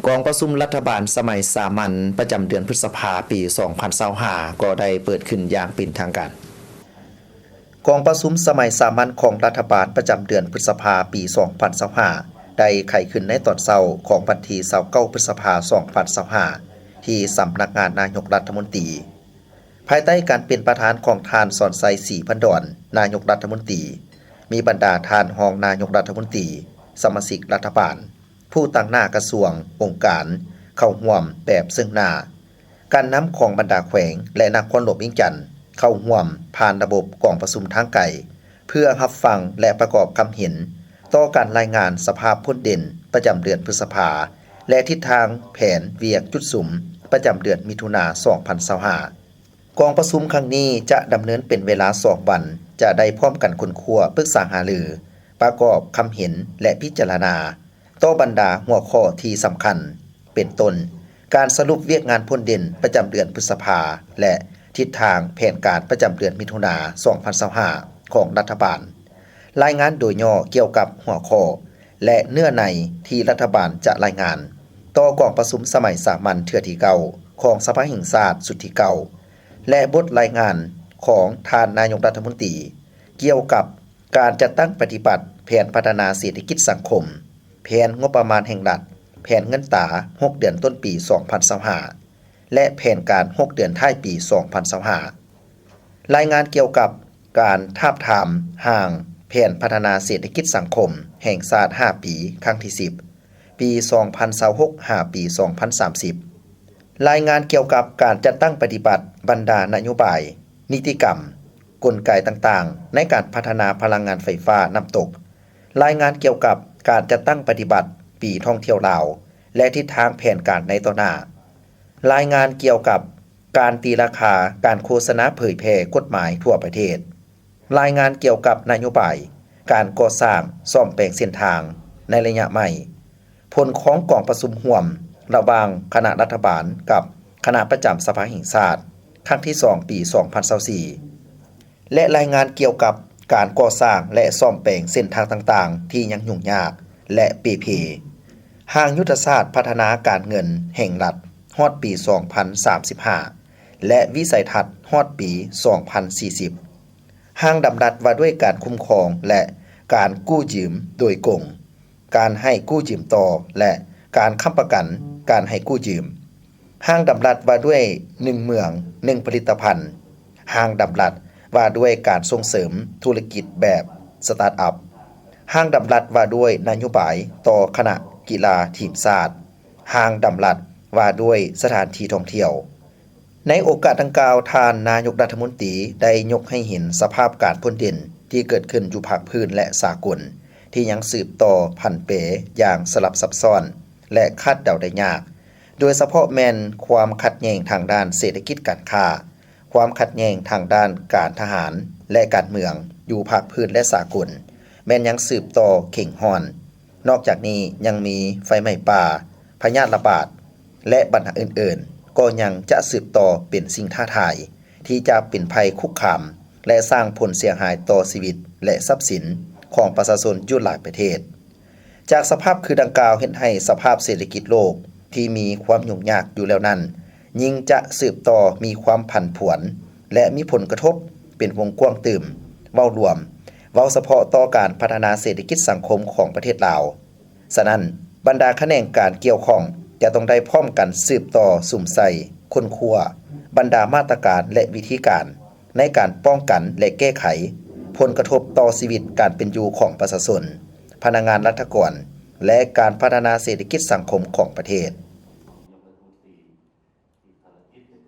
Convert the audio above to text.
ກອງປະຊຸມລັດຖະບານສະໄໝສາມັນປະຈຳເດືອນພຶດສະພາ ປີສອງພັນຊາວຫ້າ ກໍໄດ້ເປີດຂຶ້ນຢ່າງເປັນທາງການ. ກອງປະຊຸມສະໄໝສາມັນຂອງລັດຖະບານປະຈຳເດືອນພຶດສະພາ ປີສອງພັນຊາວຫ້າ ໄດ້ໄຂຂຶ້ນໃນຕອນເຊົ້າຂອງວັນທີຊາວເກົ້າ ພຶດສະພາ ສອງພັນຊາວຫ້າ ທີ່ສຳນັກງານນາຍົກລັດຖະມົນຕີ. ພາຍໃຕ້ການເປັນປະທານຂອງທ່ານ ສອນໄຊ ສີພັນດອນ ນາຍົກລັດຖະມົນຕີ, ມີບັນດາທ່ານຮອງນາຍົກລັດຖະມົນຕີ, ສະມາຊິກລັດຖະບານ, ຜູ້ຕາງໜ້າກະຊວງ, ອົງການ ເຂົ້າຮ່ວມແບບເຊິ່ງໜ້າ. ການນຳຂອງບັນດາແຂວງ ແລະ ນະຄອນຫຼວງວຽງຈັນ ເຂົ້າຮ່ວມຜ່ານລະບົບກອງປະຊຸມທາງໄກ ເພື່ອຮັບຟັງ ແລະ ປະກອບຄຳເຫັນຕໍ່ການລາຍງານສະພາບພົ້ນເດັ່ນປະຈຳເດືອນພຶດສະພາ ແລະ ທິດທາງແຜນວຽກຈຸດສຸມປະຈຳເດືອນມິຖຸນາ ສອງພັນຊາວຫ້າ. ກອງປະຊຸມຄັ້ງນີ້ຈະດຳເນີນເປັນເວລາສອງວັນ, ຈະໄດ້ພ້ອມກັນຄົ້ນຄວ້າ, ປຶກສາຫາລື, ປະກອບຄຳເຫັນ ແລະ ພິຈາລະນາຕໍ່ບັນດາຫົວຂໍ້ທີ່ສຳຄັນ, ເປັນຕົ້ນ ການສະຫຼຸບວຽກງານພົ້ນເດັ່ນປະຈຳເດືອນພຶດສະພາ ແລະ ທິດທາງແຜນການປະຈຳເດືອນມິຖຸນາ ສອງພັນຊາວຫ້າ ຂອງລັດຖະບານ, ລາຍງານໂດຍຫຍໍ້ກ່ຽວກັບຫົວຂໍ້ ແລະ ເນື້ອໃນທີ່ລັດຖະບານຈະລາຍງານຕໍ່ກອງປະຊຸມສະໄໝສາມັນເທື່ອທີເກົ້າ ຂອງສະພາແຫ່ງຊາດຊຸດທີເກົ້າ ແລະ ບົດລາຍງານຂອງທ່ານນາຍົກລັດຖະມົນຕີ ກ່ຽວກັບການຈັດຕັ້ງປະຕິບັດແຜນພັດທະນາເສດຖະກິດສັງຄົມ, ແຜນງົບປະມານແຫ່ງລັດ, ແຜນເງິນຕາຫົກເດືອນຕົ້ນປີສອງພັນຊາວຫ້າ ແລະ ແຜນການຫົກເດືອນທ້າຍປີສອງພັນຊາວຫ້າ. ລາຍງານກ່ຽວກັບການທາບທາມຮ່າງແຜນພັດທະນາເສດຖະກິດສັງຄົມແຫ່ງຊາດຫ້າປີ ຄັ້ງທີສິບ ປີສອງພັນຊາວຫົກ ຫາປີສອງພັນສາມສິບ. ລາຍງານກ່ຽວກັບການຈັດຕັ້ງປະຕິບັດບັນດານະໂຍບາຍ, ນິຕິກຳ, ກົນໄກຕ່າງໆ ໃນການພັດທະນາພະລັງງານໄຟຟ້ານ້ຳຕົກ. ລາຍງານກ່ຽວກັບການຈັດຕັ້ງປະຕິບັດປີທ່ອງທ່ຽວລາວ ແລະ ທິດທາງແຜນການໃນຕໍ່ໜ້າ. ລາຍງານກ່ຽວກັບການຕີລາຄາການໂຄສະນາເຜີຍແຜ່ກົດໝາຍທົ່ວປະເທດ. ລາຍງານກ່ຽວກັບນະໂຍບາຍການກໍ່ສ້າງສ້ອມແປງເສັ້ນທາງໃນໄລຍະໃໝ່. ຜົນຂອງກອງປະຊຸມຮ່ວມລະຫວ່າງຄະນະລັດຖະບານກັບຄະນະປະຈຳສະພາແຫ່ງຊາດ ຄັ້ງທີສອງ ປີສອງພັນຊາວສີ່ ແລະ ລາຍງານກ່ຽວກັບການກໍ່ສ້າງ ແລະ ສ້ອມແປງເສັ້ນທາງຕ່າງໆ ທີ່ຍັງຫຍຸ້ງຍາກ ແລະ ເປ່ເພ, ຮ່າງຍຸດທະສາດພັດທະນາການເງິນແຫ່ງລັດຮອດປີສອງພັນສາມສິບຫ້າ ແລະ ວິໄສທັດຮອດປີສອງພັນສີ່ສິບ, ຮ່າງດຳລັດວ່າດ້ວຍການຄຸ້ມຄອງ ແລະ ການກູ້ຢືມໂດຍກົງ, ການໃຫ້ກູ້ຢືມຕໍ່ ແລະ ການຄ້ຳປະກັນການໃຫ້ກູ້ຢືມ, ຮ່າງດຳລັດວ່າດ້ວຍໜຶ່ງເມືອງໜຶ່ງຜະລິດຕະພັນ, ຮ່າງດຳລັດວ່າດ້ວຍການສົ່ງເສີມທຸລະກິດແບບສະຕາດອັບ, ຮ່າງດຳລັດວ່າດ້ວຍນະໂຍບາຍຕໍ່ຄະນະກິລາທີມຊາດ, ຮ່າງດຳລັດວ່າດ້ວຍສະຖານທີ່ທ່ອງທ່ຽວ. ໃນໂອກາດດັ່ງກ່າວ, ທ່ານນາຍົກລັດຖະມົນຕີໄດ້ຍົກໃຫ້ເຫັນສະພາບການພົ້ນເດັ່ນທີ່ເກີດຂຶ້ນຢູ່ພາກພື້ນ ແລະ ສາກົນ ທີ່ຍັງສືບຕໍ່ຜັນແປຢ່າງສະຫຼັບຊັບຊ້ອນ ແລະ ຄາດເດົາໄດ້ຍາກ, ໂດຍສະເພາະແມ່ນຄວາມຂັດແຍ່ງທາງດ້ານເສດຖະກິດການຄ້າ, ຄວາມຂັດແຍ່ງທາງດ້ານການທະຫານ ແລະ ການເມືອງຢູ່ພາກພື້ນ ແລະ ສາກົນ ແມ່ນຍັງສືບຕໍ່ເຄັ່ງຮ້ອນ. ນອກຈາກນີ້ຍັງມີໄຟໄໝ້ປ່າ, ພະຍາດລະບາດ ແລະ ບັນຫາອື່ນໆ ກໍຍັງຈະສືບຕໍ່ເປັນສິ່ງທ້າທາຍ ທີ່ຈະເປັນໄພຄຸກຄາມ ແລະ ສ້າງຜົນເສຍຫາຍຕໍ່ຊີວິດ ແລະ ຊັບສິນຂອງປະຊາຊົນຢູ່ຫຼາຍປະເທດ. ຈາກສະພາບຄືດັ່ງກ່າວ ເຮັດໃຫ້ສະພາບເສດຖະກິດໂລກທີ່ມີຄວາມຫຍຸ້ງຍາກຢູ່ແລ້ວນັ້ນ ຍິ່ງຈະສືບຕໍ່ມີຄວາມຜັນຜວນ ແລະ ມີຜົນກະທົບເປັນວົງກວ້າງຕື່ມ. ເວົ້າລວມ, ເວົ້າສະເພາະຕໍ່ການພັດທະນາເສດຖະກິດສັງຄົມຂອງປະເທດລາວ. ສະນັ້ນ, ບັນດາຂະແໜງການກ່ຽວຂ້ອງຈະຕ້ອງໄດ້ພ້ອມກັນສືບຕໍ່ສຸມໃສ່ຄົ້ນຄວ້າບັນດາມາດຕະການ ແລະ ວິທີການໃນການປ້ອງກັນ ແລະ ແກ້ໄຂຜົນກະທົບຕໍ່ຊີວິດການເປັນຢູ່ຂອງປະຊາຊົນ, ພະນັກງານລັດຖະກອນ ແລະ ການພັດທະນາເສດຖະກິດສັງຄົມຂອງປະເທດ.